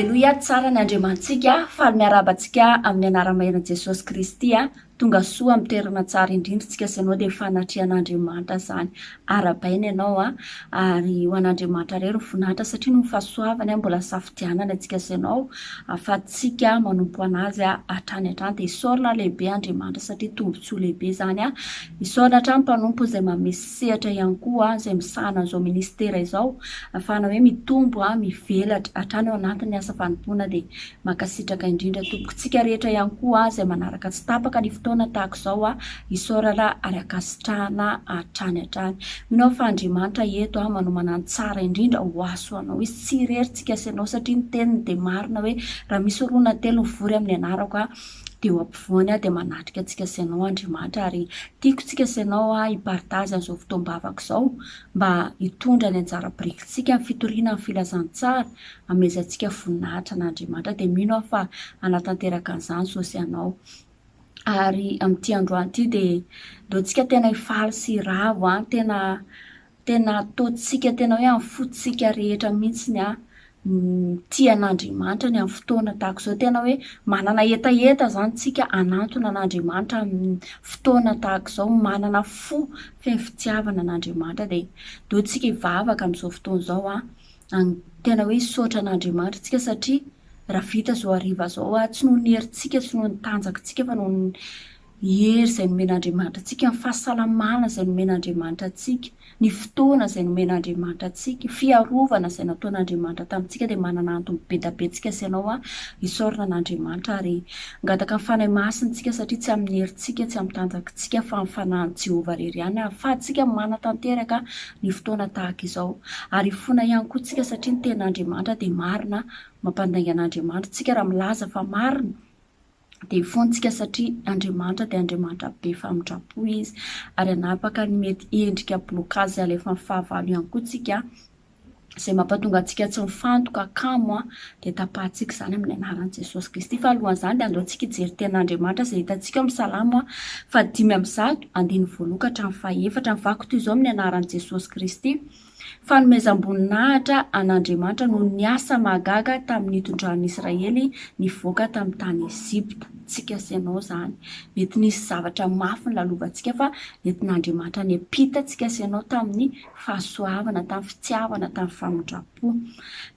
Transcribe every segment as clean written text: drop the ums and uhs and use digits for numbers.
Aleloia, tsara ny Andriamanitsika, faly miarahaba antsika amin'ny anara-maherin' Jesosy Kristy a, tonga soa amin'ny toerana tsara indrindra tsika sy ianao dia fanatrehan'Andriamanitra izany, arahabaina ianao a, ary ho an'Andriamanitra irery ny voninahitra satria noho ny fahasoavany mbola safidianana antsika sy ianao ahafahantsika manompo an'Azy hatrany hatrany dia isaorana lehibe Andriamanitra satria tombontsoa lehibe izany a, isaorana hatrany mpanompo izay manome sehatra ihany koa izay misahana an'izao ministera izao ahafahana hoe mitombo, mivelatra hatrany ao anatin'ny asa fanompoana dia mankasitraka indrindra tompoko. Tsika rehetra ihany koa izay manaraka tsy tapaka ny fotoana tahaka izao isaorana ary ankasitrahana hatrany hatrany. Mino aho fa Andriamanitra eto manomana ny tsara indrindra ho ahy sy ho anao. Izy tsy irery tsika sy ianao satria ny teniny dia marina hoe raha misy roa na telo mivory amin'ny anarako dia eo ampovoany aho dia manatrika antsika sy ianao Andriamanitra ary tiako tsika sy ianao hi-partage an'izao fotoam-bavaka izao mba hitondra ny anjara birikintsika amin'ny fitoriana ny filazantsara hamezantsika voninahitra an'Andriamanitra dia mino aho fa hanatanteraka an'izany izao sy ianao ary amin'ity androany ity dia ndao tsika tena hifaly sy hiravo an, tena Tena ataontsika tena hoe amin'ny fontsika rehetra mihitsy ny mitia an'Andriamanitra ny amin'ny fotoana tahaka izao. Tena hoe manana hetaheta izany tsika hanantona an'Andriamanitra amin'ny fotoana tahaka izao, manana fo feno fitiavana an'Andriamanitra. Dia ndao tsika hivavaka amin'izao fotoana izao an, tena hoe hisaotra an'Andriamanitra tsika satria raha vita izao hariva izao, tsy noho ny herintsika, tsy noho ny tanjakintsika fa noho ny Ny hery izay nomen'Andriamanitra antsika, ny fahasalamana izay nomen'Andriamanitra antsika, ny fotoana izay nomen'Andriamanitra antsika, ny fiarovana izay nataon'Andriamanitra tamintsika dia manana antony be dia be tsika sy ianao hisaorana an'Andriamanitra ary hangataka ny Fanahy Masina isika satria tsy amin'ny herintsika, tsy amin'ny tanjakintsika fa amin'ny Fanahin'i Jehovah irery ihany ahafahantsika manatanteraka ny fotoana tahaka izao. Ary hifona ihany koa tsika satria ny tenin'Andriamanitra dia marina, mampandainga an'Andriamanitra isika raha milaza fa marina. dia fontsika satria Andriamanitra dia Andriamanitra be famindram-po Izy ary hanapaka ny mety endrika blocage izay alefan'ny fahavalo ihany koa tsika izay mampatonga antsika tsy mifantoka kamo a dia tapahantsika izany amin'ny anaran'i Jesosy Kristy fa alohan'izany dia andao tsika hijery tenin'Andriamanitra izay hitantsika ao amin'ny Salamo a fa 105 andininy voalohany ka hatramin'ny fahefatra mivaky toy izao amin'ny anaran'i Jesosy Kristy. Fanomezam-boninahitra an'Andriamanitra noho ny asa mahagaga tamin'ny nitondran'ny Israely nivoaka tamin'ny tany Egypta. Tsika sy ianao izany. Mety nisy zavatra mafy nolalovantsika fa nentin'Andriamanitra niampita antsika sy ianao tamin'ny fahasoavana, tamin'ny fitiavana, tamin'ny famindram-po.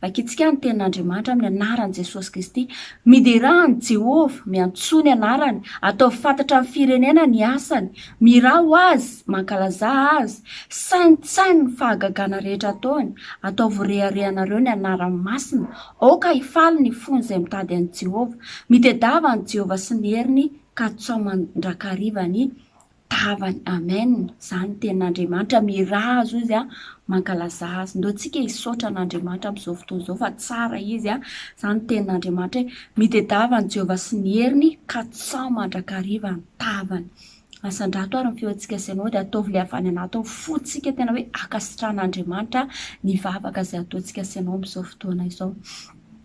Vakintsika ny tenin'Andriamanitra amin'ny anaran'i Jesosy Kristy. Miderà an'i Jehovah, miantsoa ny anarany, ataovy fantatra amin'ny firenena ny asany, mihirà ho azy, mankalazà azy, saintsaino ny fahagagana rehetra ataony, ataovy reharehanareo ny anarany masina, aoka hifaly ny fon'izay mitady an'i Jehovah. Mitedava an'i Jehovah sy ny heriny, ka tsao mandrakariva ny tavany. Amen! Zany ny tenin'Andriamanitra, miraha azy hoy izy a, mankalaza azy. Ndao tsika hisaotra an'Andriamanitra amin'izao fotoana izao fa tsara izy a. Zany ny tenin'Andriamanitra hoe mitedava an'i Jehovah sy ny heriny ka tsaho mandrakariva ny tavany. Asandrato ary ny feontsika sy ianao dia ataovy ilay avy any anatin'ny fontsika tena hoe ankasitrahan'Andriamanitra ny vavaka izay ataontsika sy ianao amin'izao fotoana izao.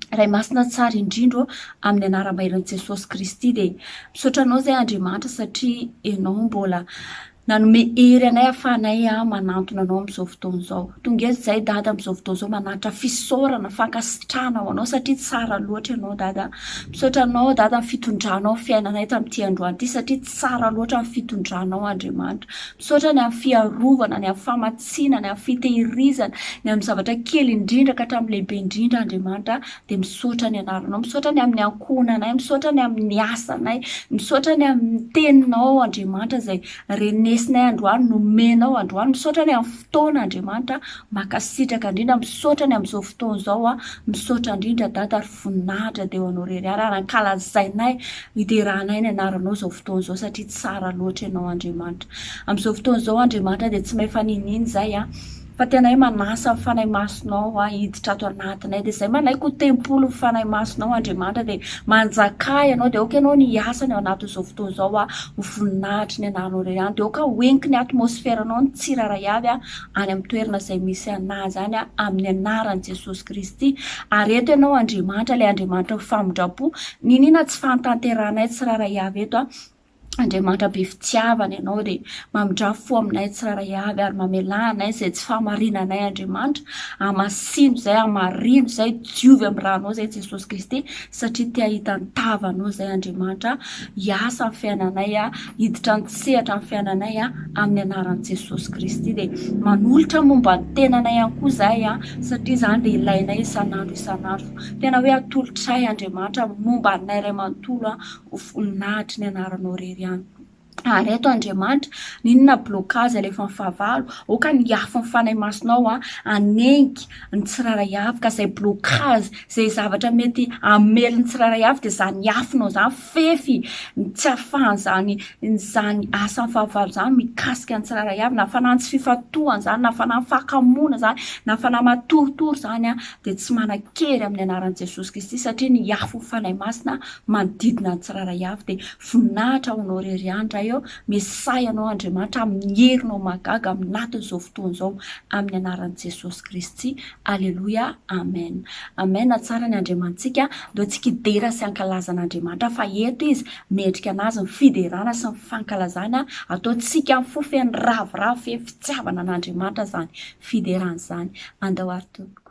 Ray Masina tsara indrindra ô, amin'ny anaram-bahirin'i Jesosy Kristy dia misaotra Anao izay Andriamanitra satria Ianao mbola nanome hery anay ahafahanay manantona Anao amin'izao fotoana izao. Tonga eto izahay Dada amin'izao fotoana izao manatitra fisaorana, fankasitrahana ho Anao satria tsara loatra Ianao Dada. Misaotra Anao Dada ny fitondranao ny fiainanay tamin'ity androany ity satria tsara loatra ny fitondranao Andriamanitra. Misaotra ny amin'ny fiarovana, ny amin'ny famatsiana, ny amin'ny fitehirizana, ny amin'ny zavatra kely indrindra ka hatramin'ny lehibe indrindra Andriamanitra dia misaotra ny anaranao, misaotra ny amin'ny ankohonanay, misaotra ny amin'ny asanay, misaotra ny amin'ny teninao Andriamanitra izay renesinay androany, nomenao androany, misaotra ny amin'ny fotoana Andriamanitra, mankasitraka indrindra, misaotra ny amin'izao fotoana izao aho, misaotra indrindra Dada ary voninahitra dia ho anao irery ihany ary ankalazainay, ideranay ny anaranao izao fotoana izao satria tsara loatra ianao Andriamanitra. Amin'izao fotoana izao Andriamanitra dia tsy mahay faniniana izay an, fa tena hoe manasa ny Fanahy Masinao hiditra ato anatinay dia izay manaiky ho tempolin'ny Fanahy Masinao Andriamanitra dia manjakà ianao dia aoka ianao ny hiasa ny ao anatin'izao fotoana izao ho voninahitry ny anaranao irery ihany dia aoka ho heniky ny atmosferanao ny tsirairay avy any amin'ny toerana izay misy anazy any amin'ny anaran'i Jesosy Kristy. Ary eto ianao Andriamanitra, ilay Andriamanitra ho famindram-po, niniana tsy fahantanterahanay tsirairay avy eto. Andriamanitra be fitiavana Ianao dia mamindrà fo aminay tsirairay avy ary mamelà anay izay tsy fahamarinanay Andriamanitra. Hamasino izay, hamarino izay, diovy amin'ny rànao izay Jesosy Kristy satria te hahita ny tavanao izay Andriamanitra hiasa amin'ny fiainanay, hiditra an-tsehatra amin'ny fiainanay amin'ny anaran'i Jesosy Kristy. Dia manolotra momba ny tenanay ihany koa izahay satria izany dia ilainay isan'andro isan'andro. Tena hoe atolotray Andriamanitra momba anay iray manontolo ho voninahitry ny anaranao irery ihany. Ary eto Andriamanitra, n'inona blocage alefan'ny fahavalo, aoka ny afon'ny Fanahy Masinao hanenika ny tsirairay avy, ka izay blocage, izay zavatra mety hamely ny tsirairay avy dia izany afonao izany, fefy ny tsy ahafahan'izany izany asan'ny fahavalo izany mikasika ny tsirairay avy, na fanahy tsy fifantohana izany, na fanahy fahakamoana izany, na fanahy matoritory izany dia tsy manan-kery amin'ny anaran'i Jesosy Kristy satria ny afon'ny Fanahy Masina manodidina ny tsirairay avy dia voninahitra ho anao irery ihany Ray ô, misahy anao Andriamanitra amin'ny herinao mahagaga aminatin'izao fotoana izao amin'ny anaran'i Jesosy Kristy Aleloia Amen Amen tsara ny Andriamanitsika ndao tsika hidera sy hankalaza an'Andriamanitra fa eto izy mendrika anazy ny fiderana sy ny fankalazana ataontsika amin'ny fo feno ravoravo feno fitiavana an'Andriamanitra izany fiderana izany andao ary tompoko.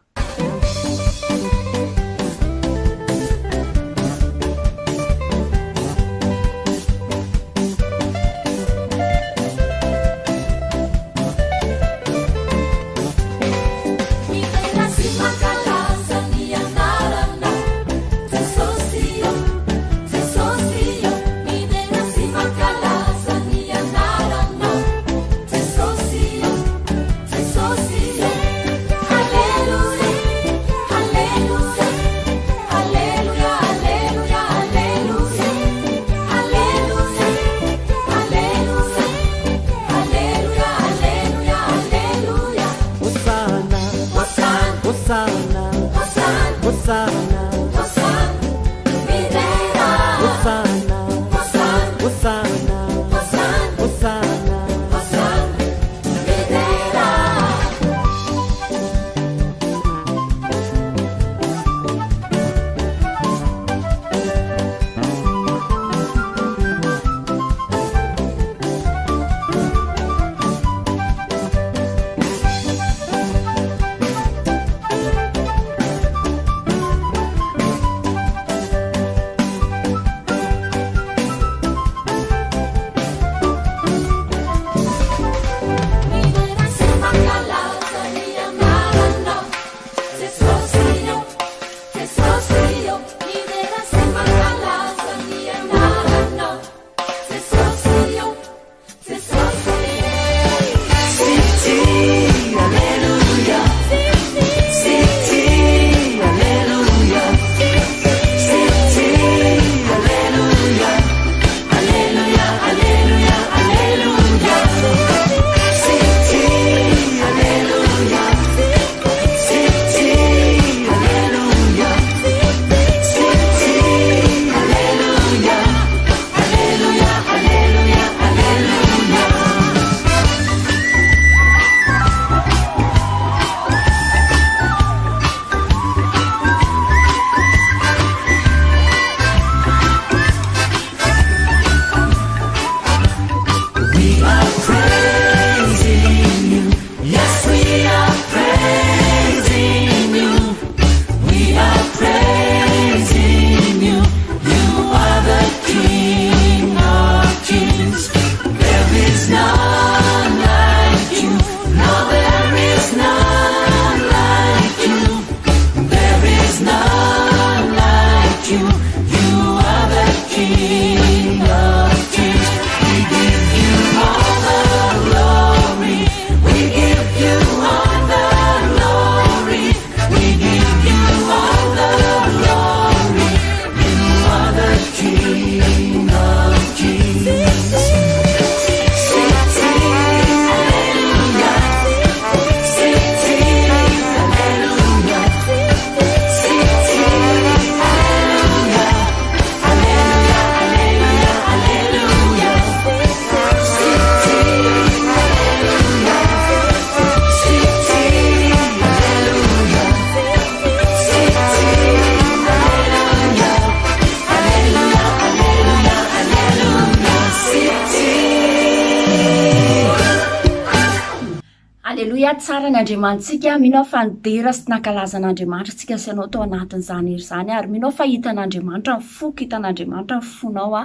Aleloia, tsara ny Andriamanitsika, mino aho fa nidera sy nankalaza an'Andriamanitra isika sy ianao tao anatin'izany hira izany ary mino aho fa hitan'Andriamanitra ny foko, hitan'Andriamanitra ny fonao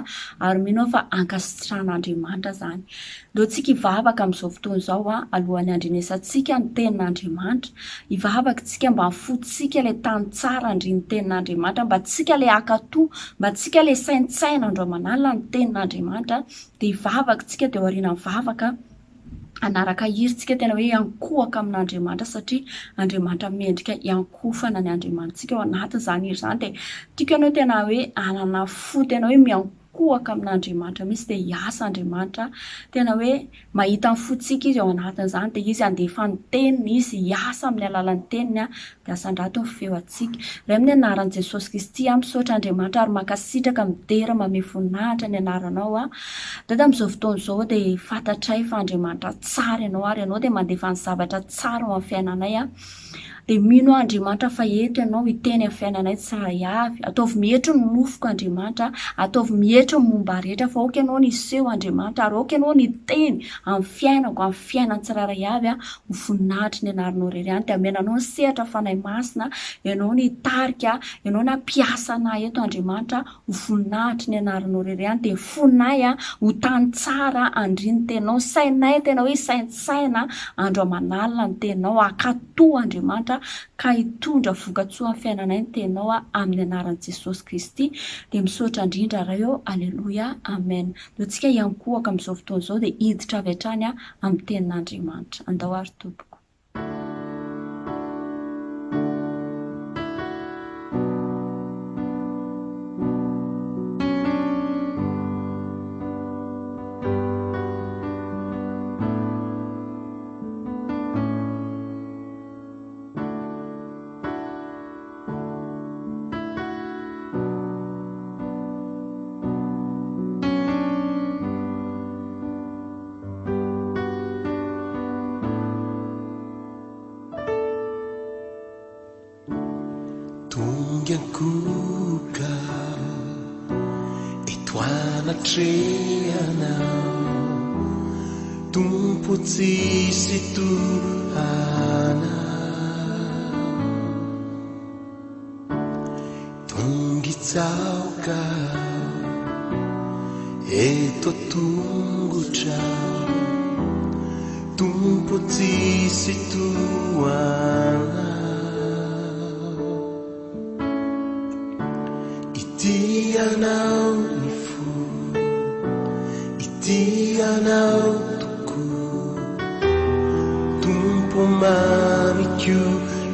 ary mino aho fa ankasitrahan'Andriamanitra izany. Ndao tsika hivavaka amin'izao fotoana izao alohan'ny handrenesantsika ny tenin'Andriamanitra, hivavaka isika mba ny fontsika ilay tany tsara handre ny tenin'Andriamanitra, mba tsika ilay hankatò, mba tsika ilay hisaintsaina andro aman'alina ny tenin'Andriamanitra, dia hivavaka isika dia aorianan'ny vavaka, hanaraka hira tsika tena hoe hiankohoka amin'Andriamanitra satria Andriamanitra mendrika hiankohofana ny Andriamanitsika ao anatin'izany hira izany dia tiako ianao tena hoe hanana fo tena hoe miankohoka amin'Andriamanitra mihitsy dia hiasa Andriamanitra tena hoe mahita ny fontsika izy ao anatin'izany dia izy handefa ny teniny izy hiasa amin'ny alalan'ny teniny Dia asandrato ny feo antsika. Ray amin'ny anaran'i Jesosy Kristy aho misaotra Andriamanitra ary mankasitraka midera mamehy voninahitra ny anaranao aho. Dada amin'izao fotoana izao dia fantatray fa Andriamanitra tsara ianao ary ianao dia mandefa ny zavatra tsara ao amin'ny fiainanay aho. Dia mino aho Andriamanitra fa eto ianao hiteny amin'ny fiainanay tsirairay avy. Ataovy mietry ny nofoko Andriamanitra, ataovy mietry ny momba rehetra fa aoka ianao ny hiseho Andriamanitra ary aoka ianao ny hiteny amin'ny fiainako, amin'ny fiainan'ny tsirairay avy aho. Ho voninahitry ny anaranao irery ihany dia amena anao ny sehatra Fanahy Masina, ianao no hitarika, ianao no hampiasa anay eto Andriamanitra, ho voninahitry ny anaranao irery ihany dia fonay ho tany tsara handria ny teninao, ny sainay tena hoe hisaintsaina andro aman'alina ny teninao, hankatò Andriamanitra ka hitondra vokatsoa amin'ny fiainanay ny teninao amin'ny anaran'i Jesosy Kristy dia misaotra indrindra Ray ô, Aleloia, Amen. Ndao tsika hiankohoka amin'izao fotoana izao dia hiditra avy hatrany amin'ny tenin'Andriamanitra. Andao ary tompoko. Tonga ankohoka eto anatrehanao Tompo tsisy tohana Tonga hitsaoka eto an-tongotrao Tompo tsisy toa Anao Ity Anao ny fo Ity Anao tokoa Tompo mamiko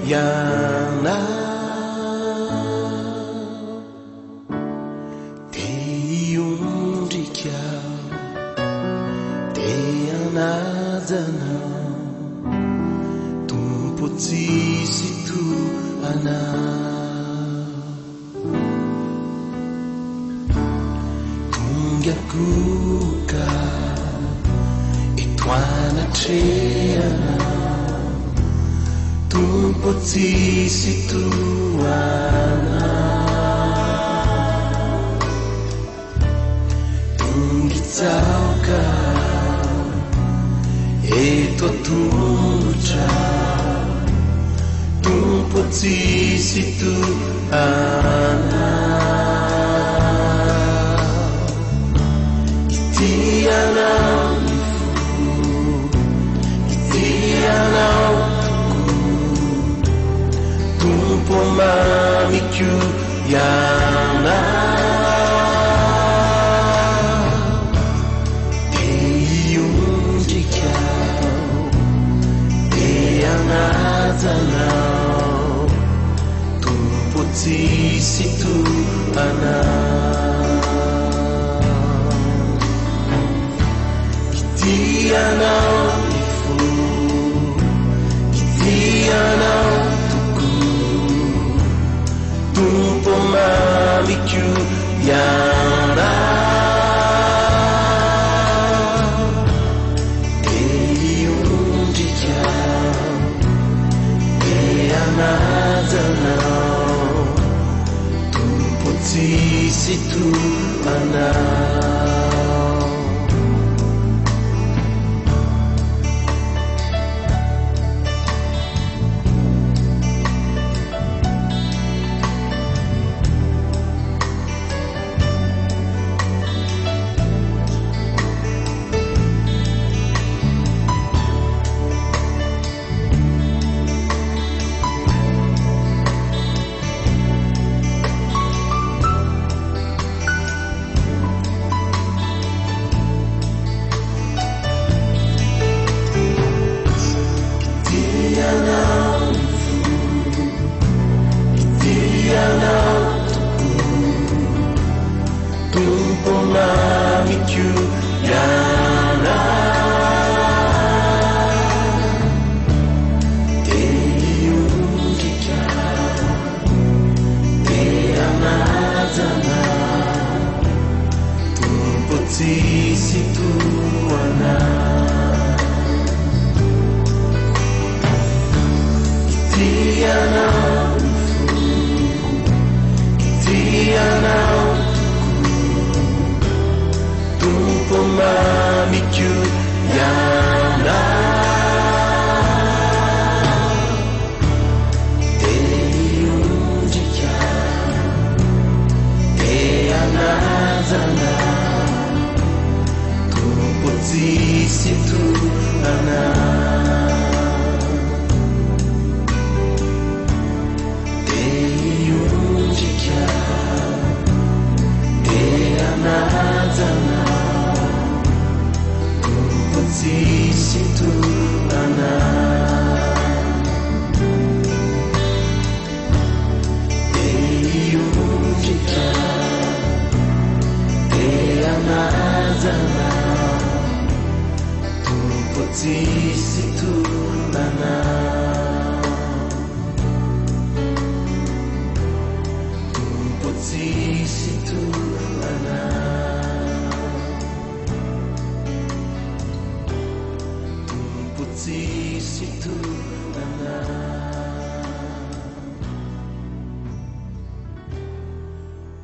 Ianao Te hiondrika aho, te hanaja Anao, Tompo tsisy toa Anao. Tonga koka eto anatrehanao, Tompo tsisy toa Anao. Tonga hitsaoka eto an-tongotrao, Tompo tsisy toa Anao. Ity Anao ny fo, ity Anao tokoa, Tompo mamiko Ianao. Te hiondrika aho, te hanaja Anao, Tompo tsisy toa Anao. Ity Anao ny fo, ity Anao tokoa, Tompo mamiko Ianao. Te hiondrika aho, te hanaja Anao, Tompo tsisy toa Anao. anao ny foko, tia anao tokoa, Tompo mamiko ianao. Te hiondrika, te hanaja anao, Tompo tsisy toa anao. Te hiondrika, te hanaja anao, Tompo tsisy toa anao. Te hiondrika, te hanaja anao, Tompo tsisy toa anao. Tompo tsisy toa anao. Tompo tsisy toa anao.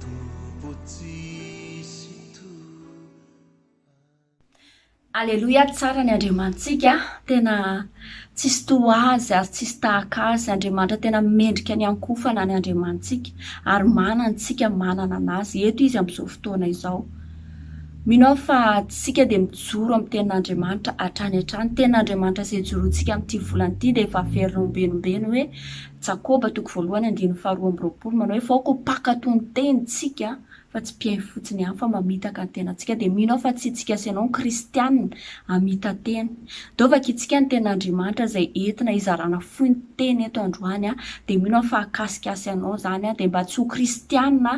Tompo tsisy toa. Aleloia tsara ny Andriamanitsika tena tsisy toa azy ary tsisy tahaka azy Andriamanitra tena mendrika ny ankofana ny Andriamanitsika ary manana antsika manana anazy eto izy amin'izao fotoana izao mino aho fa tsika dia mijoro amin'ny tenin'Andriamanitra hatrany hatrany tenin'Andriamanitra izay ijoroantsika amin'ity volana ity dia efa averina ombenombeny hoe Jakoba toko voalohany andininy faharoa amby roapolo manao hoe fa aoka ho mpankatò ny teny tsika fa tsy mpihaino fotsiny ihany fa mamitaka ny tenantsika dia mino aho fa tsy itsika sy ianao no kristianina hamita-tena. Ndao vakintsika ny tenin'Andriamanitra izay entina hizarana fohy ny teny eto androany dia mino aho fa hahakasika ahy sy ianao izany dia mba tsy ho kristianina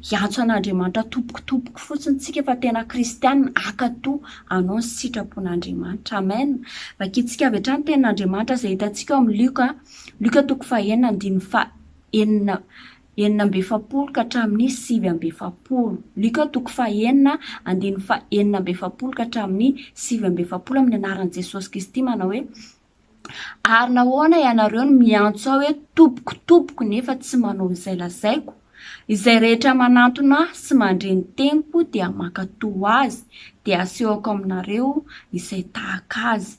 hiantso an'Andriamanitra tompoko tompoko fotsiny tsika fa tena kristianina hankatò anao ny sitrapon'Andriamanitra. Amen. Vakintsika avy hatrany ny tenin'Andriamanitra izay hitantsika ao amin'ny Lioka, Lioka toko fahenina andininy faha enina 46 ka hatramin'ny 49. Lioka toko fahenina, andininy fahenina amby efapolo ka hatramin'ny 49 amin'ny anaran'i Jesosy Kristy manao hoe, Ary nahoana ianareo no miantso ahy hoe Tompoko, Tompoko, nefa tsy manao izay lazaiko? Izay rehetra manantona ahy sy mandre ny teniko dia mankatò azy, dia asehoko aminareo izay tahaka azy.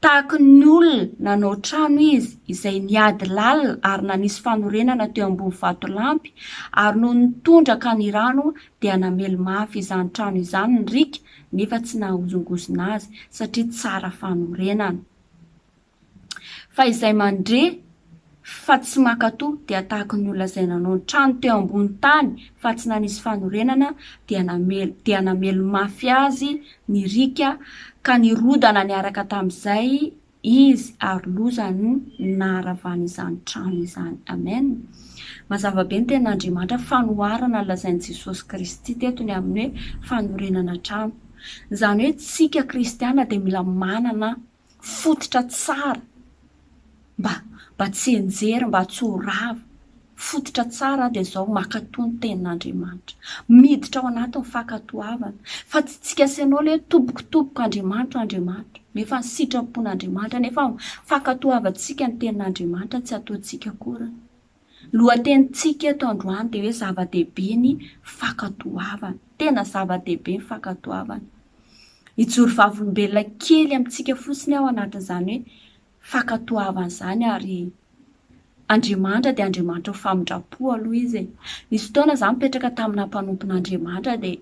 Tahaky ny olona nanao trano izy, izay niady lalina ary nanisy fanorenana teo ambony vatolampy, ary nony nitondraka ny rano dia namely mafy izany trano izany ny riaka, nefa tsy nahozongozona azy, satria tsara fanorenana. Fa izay mandre fa tsy mankatò dia tahaky ny olona izay nanao ny trano teo ambony tany fa tsy nanisy fanorenana dia namely dia namely mafy azy ny riaka ka nirodana niaraka tamin'izay izy ary loza no naharavana izany trano izany. Amen. Mazava be ny tenin'Andriamanitra fanoharana lazain'i Jesosy Kristy teto ny amin'ny hoe fanorenana trano. Izany hoe tsika kristiana dia mila manana fototra tsara mba mba tsy hianjera, mba tsy ho rava. Fototra tsara dia izao, mankatò ny tenin'Andriamanitra. Miditra ao anatin'ny fankatoavana. Fa tsy tsika sy ianao ilay hoe tompoko tompoko, Andriamanitro Andriamanitro. Nefa ny sitrapon'Andriamanitra, nefa fankatoavantsika ny tenin'Andriamanitra tsy ataontsika akory. Lohatenintsika eto androany dia hoe zava-dehibe ny fankatoavana. Tena zava-dehibe ny fankatoavana. Hijoro vavolombelona kely amintsika fotsiny aho anatin'izany hoe fankatoavana izany ary Andriamanitra dia Andriamanitra ho famindram-po aloha izy e. Nisy fotoana izaho nipetraka tamina mpanompon'Andriamanitra dia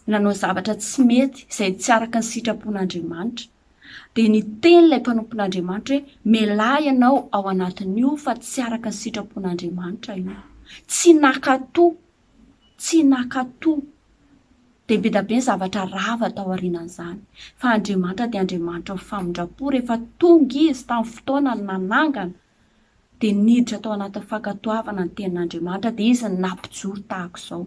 nanao zavatra tsy mety izay tsy araka ny sitrapon'Andriamanitra. Dia niteny ilay mpanompon'Andriamanitra hoe, Mialà ianao ao anatin'io fa tsy araka ny sitrapon'Andriamanitra io. Tsy nankatò, tsy nankatò. Dia be dia be ny zavatra rava tao aorianan'izany. Fa Andriamanitra dia Andriamanitra ho famindram-po, rehefa tonga Izy tamin'ny fotoanany nanangana, dia niditra tao anatin'ny fankatoavana ny tenin'Andriamanitra, dia Izy no nampijoro tahaka izao.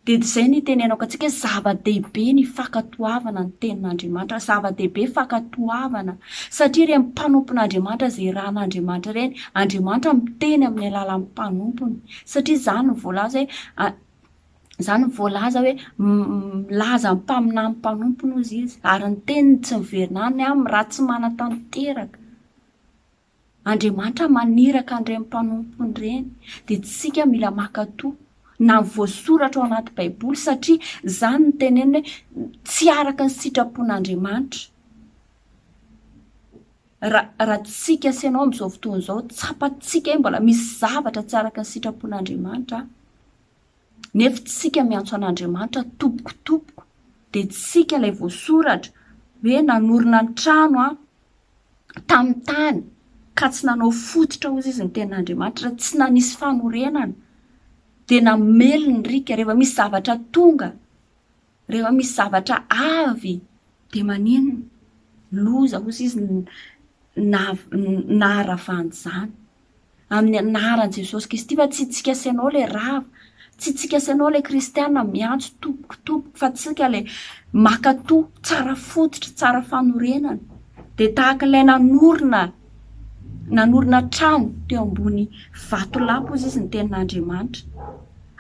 Dia izay no itenenako antsika hoe zava-dehibe ny fankatoavana ny tenin'Andriamanitra, zava-dehibe fankatoavana satria ireny mpanompon'Andriamanitra izay irahan'Andriamanitra ireny, Andriamanitra miteny amin'ny alalan'ny mpanompony satria izany no voalaza hoe izany no voalaza hoe milaza amin'ny mpaminany mpanompony hozy izy ary ny teniny tsy miverina any aminy raha tsy manatanteraka. Andriamanitra maniraka an'ireny mpanompony ireny dia tsika mila mankatò na ny voasoratra ao anaty baiboly satria izany no teneniny hoe tsy araka ny sitrapon'Andriamanitra. Raha raha tsika sy ianao amin'izao fotoana izao tsapantsika hoe mbola misy zavatra tsy araka ny sitrapon'Andriamanitra nefa tsika miantso an'Andriamanitra tompoko tompoko dia tsika ilay voasoratra hoe nanorina ny trano an tamin'ny tany ka tsy nanao fototra hozy izy ny tenin'Andriamanitra, tsy nanisy fanorenana, dia namely ny riaka. Rehefa misy zavatra tonga, rehefa misy zavatra avy dia maninona? Loza hozy izy naharavana izany. Amin'ny anaran'i Jesosy Kristy fa tsy tsika sy ianao ilay rava, tsy tsika sy ianao ilay kristiana miantso tompoko tompoko fa tsika ilay makato, tsara fototra, tsara fanorenana. Dia tahaka ilay nanorina nanorina trano teo ambony vatolampy hozy izy ny tenin'Andriamanitra.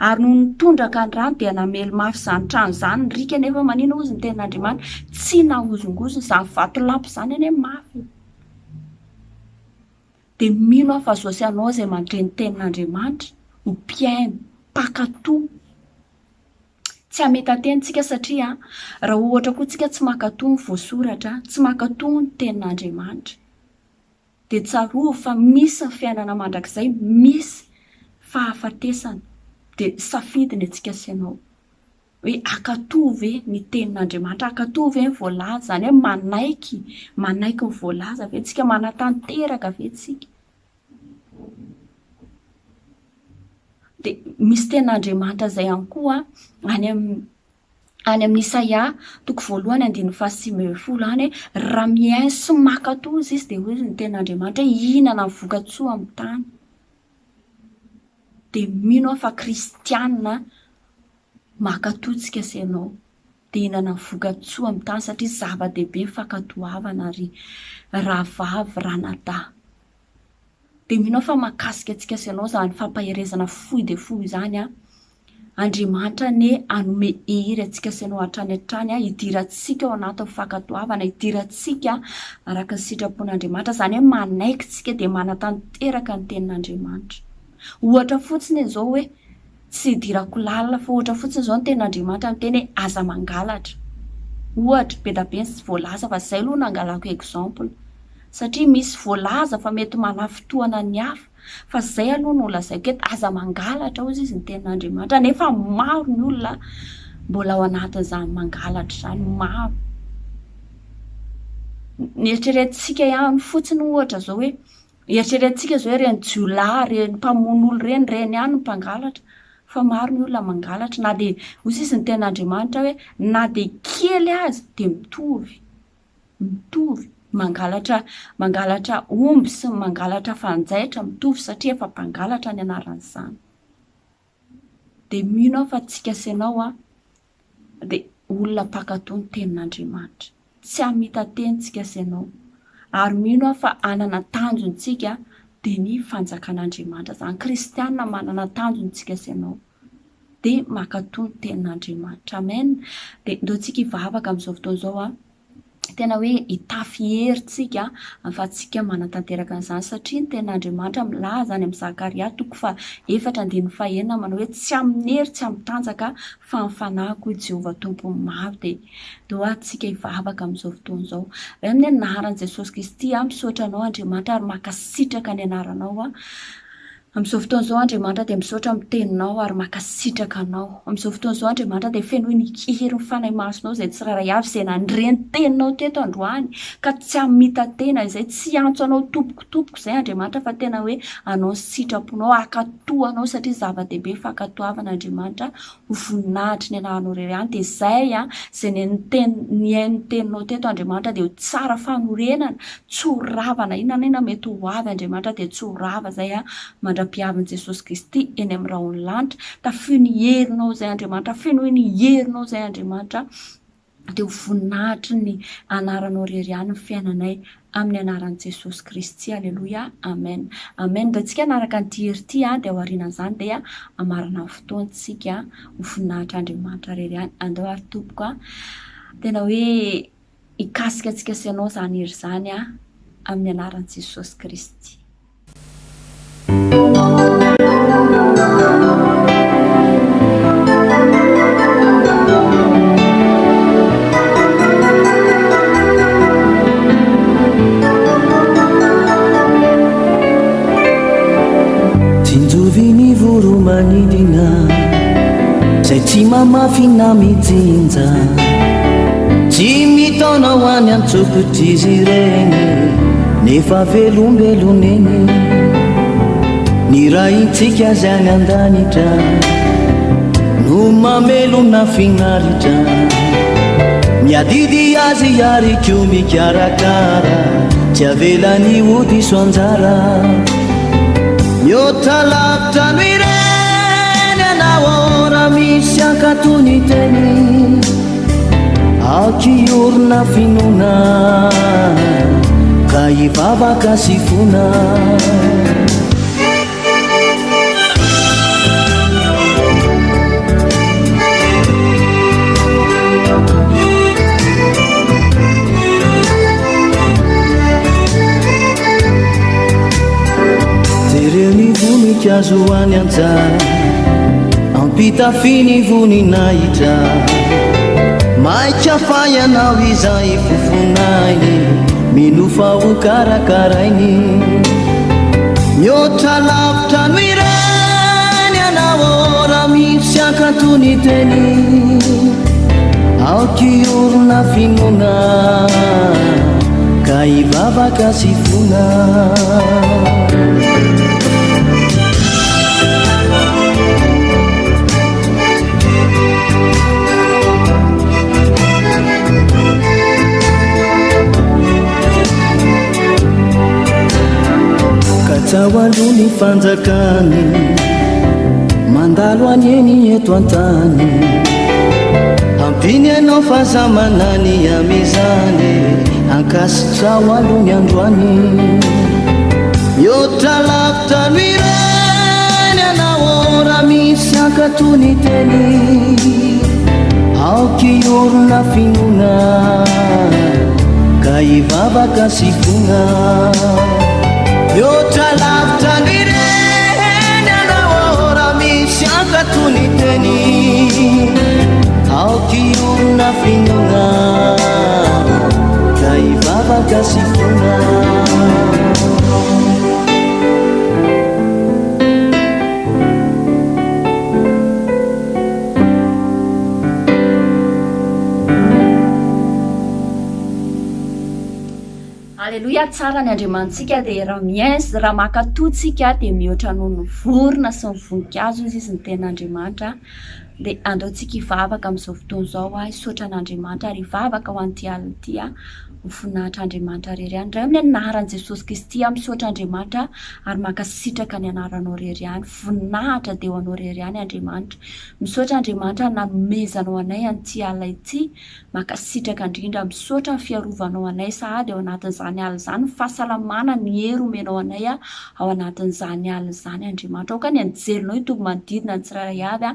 Ary nony nitondraka ny rano dia namely mafy izany trano izany ny riaka nefa manina hozy ny tenin'Andriamanitra tsy nahozongozona izany vatolampy izany anie mafy. Dia mino aho fa zo sy anao izay mandre ny tenin'Andriamanitra ho mpihaino, mpankatò. Tsy hameta-teny tsika satria raha ohatra koa tsika tsy mankatò ny voasoratra, tsy mankatò ny tenin'Andriamanitra, dia tsarovy fa misy ny fiainana mandrakizay, misy fahafatesana, dia safidy ny antsika sy ianao. Hoe hankatò ve ny tenin'Andriamanitra, hankatò ve ny voalaza, izany hoe manaiky, manaiky ny voalaza ve tsika, manatanteraka ve tsika. Dia misy tenin'Andriamanitra izay ihany koa any amin'ny any amin'ny Isaia toko voalohany andininy faha-19 any hoe raha mihaino sy mankatò izy dia hoy ny tenin'Andriamanitra hoe hihinana ny voka-tsoa amin'ny tany. Dia mino aho fa kristiana Mankatoa tsika sy ianao dia hihinana ny voka-tsoa amin'ny tany satria zava-dehibe ny fankatoavana ry rahavavy, ranadahy. Dia mino aho fa mahakasika antsika sy ianao izany fampaherezana fohy dia fohy izany an. Andriamanitra anie hanome hery antsika sy ianao hatrany hatrany an, hidirantsika ao anatin'ny fankatoavana, hidirantsika araka ny sitrapon'Andriamanitra, izany hoe manaiky tsika dia manatanteraka ny tenin'Andriamanitra. Ohatra fotsiny izao hoe Tsy idirako lalina fa ohatra fotsiny izao ny tenin'Andriamanitra miteny hoe aza mangalatra. Ohatra, be da be ny voalaza fa izay aloha no angalako exemple. Satria misy voalaza fa mety manafintohana ny hafa fa izay aloha no lazaiko eto, aza mangalatra hozy izy ny tenin'Andriamanitra nefa maro ny olona mbola ao anatin'izany mangalatra izany, maro. Ny eritreretintsika ihany fotsiny ohatra izao hoe Eritreretintsika izao ireny jiolahy, ireny mpamono olona ireny, ireny ihany no mpangalatra. Fa maro ny olona mangalatra na dia, hoy sisa ny tenin'Andriamanitra hoe, na dia kely aza dia mitovy, mitovy. Mangalatra, mangalatra omby sy ny mangalatra fanjaitra mitovy satria efa mpangalatra ny anaran'izany. Dia mino aho fa tsika sy ianao an, dia olona mpankatò ny tenin'Andriamanitra. Tsy hamita-teny tsika sy ianao. Ary mino aho fa hanana tanjona tsika dia ny fanjakan'Andriamanitra. Izany kristiana manana tanjona tsika sy ianao. Dia mankatò ny tenin'Andriamanitra. Amen. Dia ndao tsika hivavaka amin'izao fotoana izao an. Tena hoe hitafy hery tsika ahafahantsika manatanteraka an'izany satria ny tenin'Andriamanitra milaza any amin'ny Zakaria toko faha efatra andininy faha enina manao hoe tsy amin'ny hery tsy amin'ny tanjaka fa amin'ny fanahiko hoy Jehovah Tompon'ny maro dia toa antsika hivavaka amin'izao fotoana izao. Ray amin'ny anaran'i Jesosy Kristy aho misaotra anao Andriamanitra ary mankasitraka ny anaranao aho. Amin'izao fotoana izao Andriamanitra dia misaotra amin'ny teninao ary mankasitraka anao. Amin'izao fotoana izao Andriamanitra dia fenoy ny herin'ny Fanahy Masinao izay tsirairay avy izay nandre ny teninao teto androany ka tsy hamita-tena izay, tsy hiantso anao tompoko tompoko izay Andriamanitra fa tena hoe hanao ny sitraponao, hankatò anao satria zava-dehibe ny fankatoavana Andriamanitra ho voninahitry ny anaranao irery ihany dia izay an, izay nihaino ny teninao teto Andriamanitra dia ho tsara fanorenana, tsy ho rava na inona na inona mety ho avy Andriamanitra dia tsy ho rava izay an, mandra-piavin'i Jesosy Kristy eny amin'ny rahon'ny lanitra, tafio ny herinao izay Andriamanitra, fenoy ny herinao izay Andriamanitra dia ho voninahitry ny anaranao irery ihany ny fiainanay amin'ny anaran'i Jesosy Kristy aleloia amen amen Ndao tsika hanaraka an'ity hery ity dia ao aorianan'izany dia hamarana ny fotoana tsika ho voninahitr'Andriamanitra irery ihany andao ary tompoko a tena hoe hikasika antsika sy ianao izany hery izany a amin'ny anaran'i Jesosy Kristy. voro-manidina Izay tsy mamafy na mijinja Tsy mitaona ho any an-tsokotr'izy ireny Nefa velombelona eny Ny Raintsika izay any an-danitra No mamelona finaritra Miadidy azy ary koa mikarakara Tsy avelany ho diso anjara Mihoatra lavitra noho ireny ianao Raha misy hankatò ny teny Aoka hiorina finoana Ka hivavaka sy fona Jereo ny voninkazo any an-tsaha, ampitafy ny voninahitra. Maika fa ianao izay fofonainy, mino fa ho karakarainy. Mihoatra lavitra noho ireny ianao raha misy hankatò ny teny. Aoka hiorina finoana ka hivavaka sy fona. Katsaho aloha ny fanjakany, mandalo anie ny eto an-tany. Ampiny ianao fa za manany amin'izany, ankasitraho aloha ny androany. Mihoatra lavitra noho ireny ianao raha misy hankatò ny teny. Aoka hiorina finoana ka hivavaka sy fona. Mihoatra lavitra noho ireny ianao raha misy hankatò ny teny. Aoka hiorina finoana ka hivavaka sy fona. Aleloia, tsara ny Andriamanitsika dia raha miains, raha mankatò tsika dia mihoatra noho ny vorona sy ny voninkazo izy, izy no tena Andriamanitra. Dia andao tsika hivavaka amin'izao fotoana izao, hisaotra an'Andriamanitra ary hivavaka ho an'ity alina ity. Ho voninahitr'Andriamanitra irery ihany. Ray amin'ny anaran'i Jesosy Kristy aho misaotra Andriamanitra ary mankasitraka ny anaranao irery ihany. Voninahitra dia ho anao irery ihany Andriamanitra. Misaotra Andriamanitra nanomezanao anay an'ity alina ity. Mankasitraka indrindra. Misaotra ny fiarovanao anay sahady ao anatin'izany alina izany. Ny fahasalamana, ny hery omenao anay ao anatin'izany alina izany Andriamanitra. Aoka ny anjelinao hitoby manodidina ny tsirairay avy.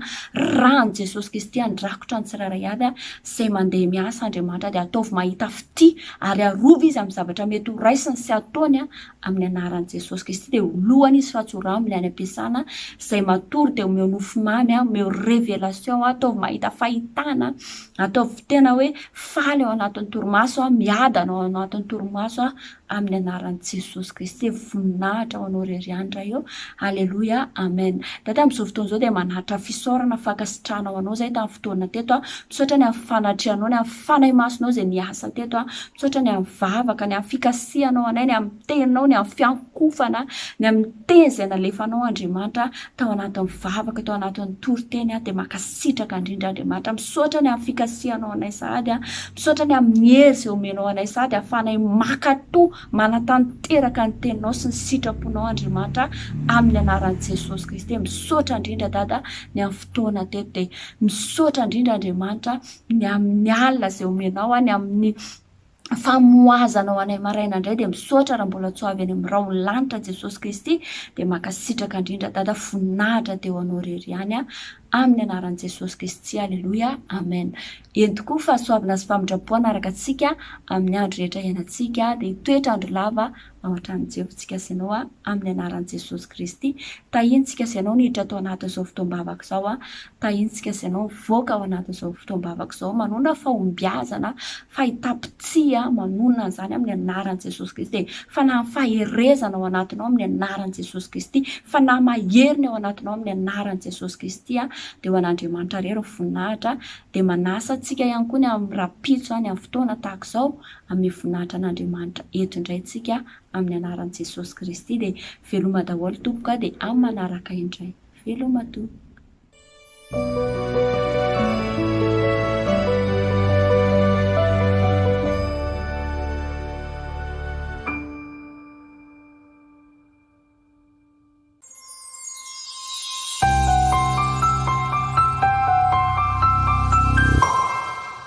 Ràn'i Jesosy Kristy handrakotra ny tsirairay avy. Izay mandeha miasa Andriamanitra dia ataovy mahita fitia ary arovy izy amin'ny zavatra mety ho raisiny sy ataony amin'ny anaran'i Jesosy Kristy dia ho lohany izy fa tsy ho rambony any am-piasana. Izay matory dia omeo nofy mamy, omeo révélation, ataovy mahita fahitana, ataovy tena hoe faly ao anatin'ny torimaso, miadana ao anatin'ny torimaso amin'ny anaran'i Jesosy Kristy. Voninahitra ho anao irery ihany Ray ô. Aleloia. Amen. Dada amin'izao fotoana izao dia manatitra fisaorana fankasitrahana ho anao izay tamin'ny fotoana teto a. Misaotra ny amin'ny fanatrehanao, ny amin'ny Fanahy Masinao izay niasa teto a. Misaotra ny amin'ny vavaka, ny amin'ny fikasihanao anay, ny amin'ny teninao, ny amin'ny fiankofana, ny amin'ny teny izay nalefanao Andriamanitra tao anatin'ny vavaka, tao anatin'ny toriteny a. Dia mankasitraka indrindra Andriamanitra. Misaotra ny amin'ny fikasihanao anay sahady a. Misaotra ny amin'ny hery izay omenao anay sahady ahafahanay mankatò, manatanteraka ny teninao sy ny sitraponao Andriamanitra amin'ny anaran'i Jesosy Kristy. Misaotra indrindra Dada ny amin'ny fotoana teto dia misaotra indrindra Andriamanitra ny amin'ny alina izay omenao ny amin'ny famohazanao anay maraina indray dia misaotra raha mbola tsy ho avy any amin'ny rahon'ny lanitra Jesosy Kristy dia mankasitraka indrindra Dada voninahitra dia ho anao irery ihany. Amin'ny anaran'i Jesosy Kristy, Aleloia, Amen. Eny tokoa, fahasoavana sy famindram-po hanaraka antsika amin'ny andro rehetra iainantsika, dia hitoetra andro lava ao an-tranon'i Jehovah tsika sy ianao, amin'ny anaran'i Jesosy Kristy. Tahiantsika sy ianao niditra tao anatin'izao fotoam-bavaka izao, tahiantsika sy ianao mivoaka ao anatin'izao fotoam-bavaka izao, manonona fahombiazana, fahitam-pitia, manonona an'izany amin'ny anaran'i Jesosy Kristy. Fanahy faherezana ao anatinao amin'ny anaran'i Jesosy Kristy, fanahy mahery ny ao anatinao amin'ny anaran'i Jesosy Kristy, dia ho an'Andriamanitra irery ny voninahitra, dia manasa antsika ihany koa ny amin'ny rahampitso any amin'ny fotoana tahaka izao, amin'ny voninahitra an'Andriamanitra eto indray tsika amin'ny anaran'i Jesosy Kristy, dia veloma daholo tompoko a, dia amin'ny manaraka indray. Veloma tompoko.